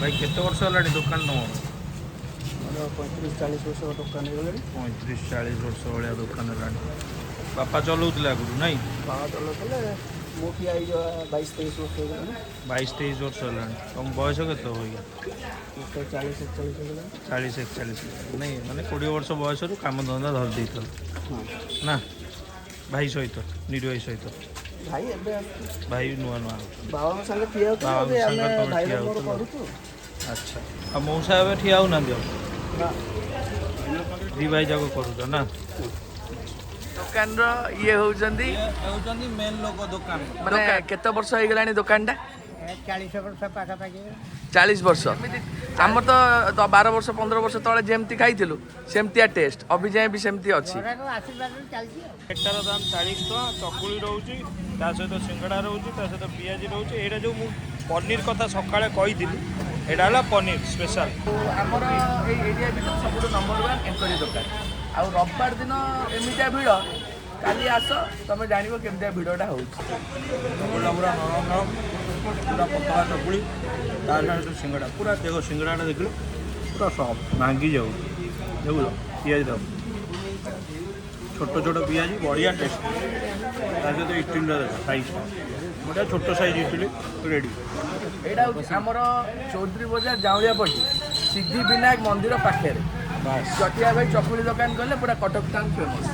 ଭାଇ, କେତେ ବର୍ଷ ହେଲାଣି ଦୋକାନ ତମର? ମୋର 35-40 ବର୍ଷ ଦୋକାନ ହେଇଗଲାଣି। 35-40 ବର୍ଷ ଭଳିଆ ଦୋକାନ ହେଲାଣି। ବାପା ଚଲାଉଥିଲେ ଆଗରୁ, ନାଇଁ? ବାବା ଚଲାଉଥିଲେ, ମୁଁ ଠିଆ ହେଇଯିବା 22-23 ବର୍ଷ ହେଇଗଲାଣି। 22-23 ବର୍ଷ ହେଲାଣି। ତମ ବୟସ କେତେ ହବ? ମୋତେ 40-41 ହେଇଗଲାଣି। 40-41, ନାଇଁ? ମାନେ 20 ବର୍ଷ ବୟସରୁ କାମ ଧନ୍ଦା ଧରି ଦେଇଥିଲ? ହଁ। ନା, ଭାଇ ସହିତ, ନିରୁ ଭାଇ ସହିତ? ଭାଇ ଏବେ ଆସୁଛି। ଭାଇ ନୂଆ ନୂଆ ଆଉଛନ୍ତି। ବାବାଙ୍କ ସାଙ୍ଗେ ଠିଆ ହେଉଥିଲେ। ବାବାଙ୍କ ଏବେ ଆମେ ସାଙ୍ଗରେ ତମେ ଭାଇ ଠିଆ ମୋର ହେଉଥିଲ। କରୁଛୁ। ଆଚ୍ଛା, ଆଉ ମଉସା ଏବେ ଠିଆ ହଉନାହାନ୍ତି ଆଉ? ନା। ଦି ଭାଇ ଯାକ କରୁଛ ନା? ଦୋକାନର ଇଏ ହଉଛନ୍ତି। ହେଉଛନ୍ତି ମେନ୍ ଲୋକ ଦୋକାନ। ମାନେ କେତେ ବର୍ଷ ହେଇଗଲାଣି ଦୋକାନଟା? 40 ବର୍ଷ ପାଖାପାଖି। 40 ବର୍ଷ। ଆମର ତ 12 ବର୍ଷ 15 ବର୍ଷ ତଳେ ଯେମିତି ଖାଇଥିଲୁ, ସେମିତିଆ ଟେଷ୍ଟ ଅଭି ଯାଏଁ ବି ସେମିତି ଅଛି। ଘରକୁ ଆଶୀର୍ବାଦରୁ ଚାଲିଛି ଆଉ। ଏଟାର ଦାମ 40 ଟଙ୍କା। ଚକୁଳି ରହୁଛି, ତା ସହିତ ସିଙ୍ଗଡ଼ା ରହୁଛି, ତା ସହିତ ପିଆଜି ରହୁଛି। ଏଇଟା ଯେଉଁ ମୁଁ ପନିର କଥା ସକାଳେ କହିଥିଲି, ଏଇଟା ହେଲା ପନିର ସ୍ପେଶାଲ। ଆମର ଏଇ ଏରିଆ ଭିତରେ ସବୁଠୁ ନମ୍ବର ୱାନ୍ ଏଙ୍କରି ଦୋକାନ। ଆଉ ରବିବାର ଦିନ ଏମିତିଆ ଭିଡ଼। କାଲି ଆସ, ତମେ ଜାଣିବ କେମିତିଆ ଭିଡ଼ଟା ହେଉଛି। ଚକୁଳିଟା ପୁରା ନରମ ନରମ, ପୁରା ପତଳା ଚକୁଳି, ତା ସହିତ ସିଙ୍ଗଡ଼ା ପୁରା। ଦେଖ, ସିଙ୍ଗଡ଼ାଟା ଦେଖିଲୁ, ପୁରା ସଫ୍ଟ, ଭାଙ୍ଗି ଯାଉଛି। ଦେଖୁଛ, ପିଆଜି ଦେବ, ଛୋଟ ଛୋଟ ପିଆଜି, ବଢ଼ିଆ ଟେଷ୍ଟ। ତା ସହିତ ଇଟିଲିଟା ଦେଖ ସାଇଜ୍ଟା, ବଢ଼ିଆ ଛୋଟ ସାଇଜ୍ ଇଟିଲି ରେଡ଼ି। ଏଇଟା ହେଉଛି ଆମର ଚୌଧୁରୀ ବଜାର, ଜାଉଁଳିଆପଟି, ସିଦ୍ଧି ବିନାୟକ ମନ୍ଦିର ପାଖରେ। ବାସ୍। ଚଟିଆ ଭାଇ ଚକୁଳି ଦୋକାନ କଲେ ପୁରା କଟକ ଟାଉନ୍ ଫେମସ୍।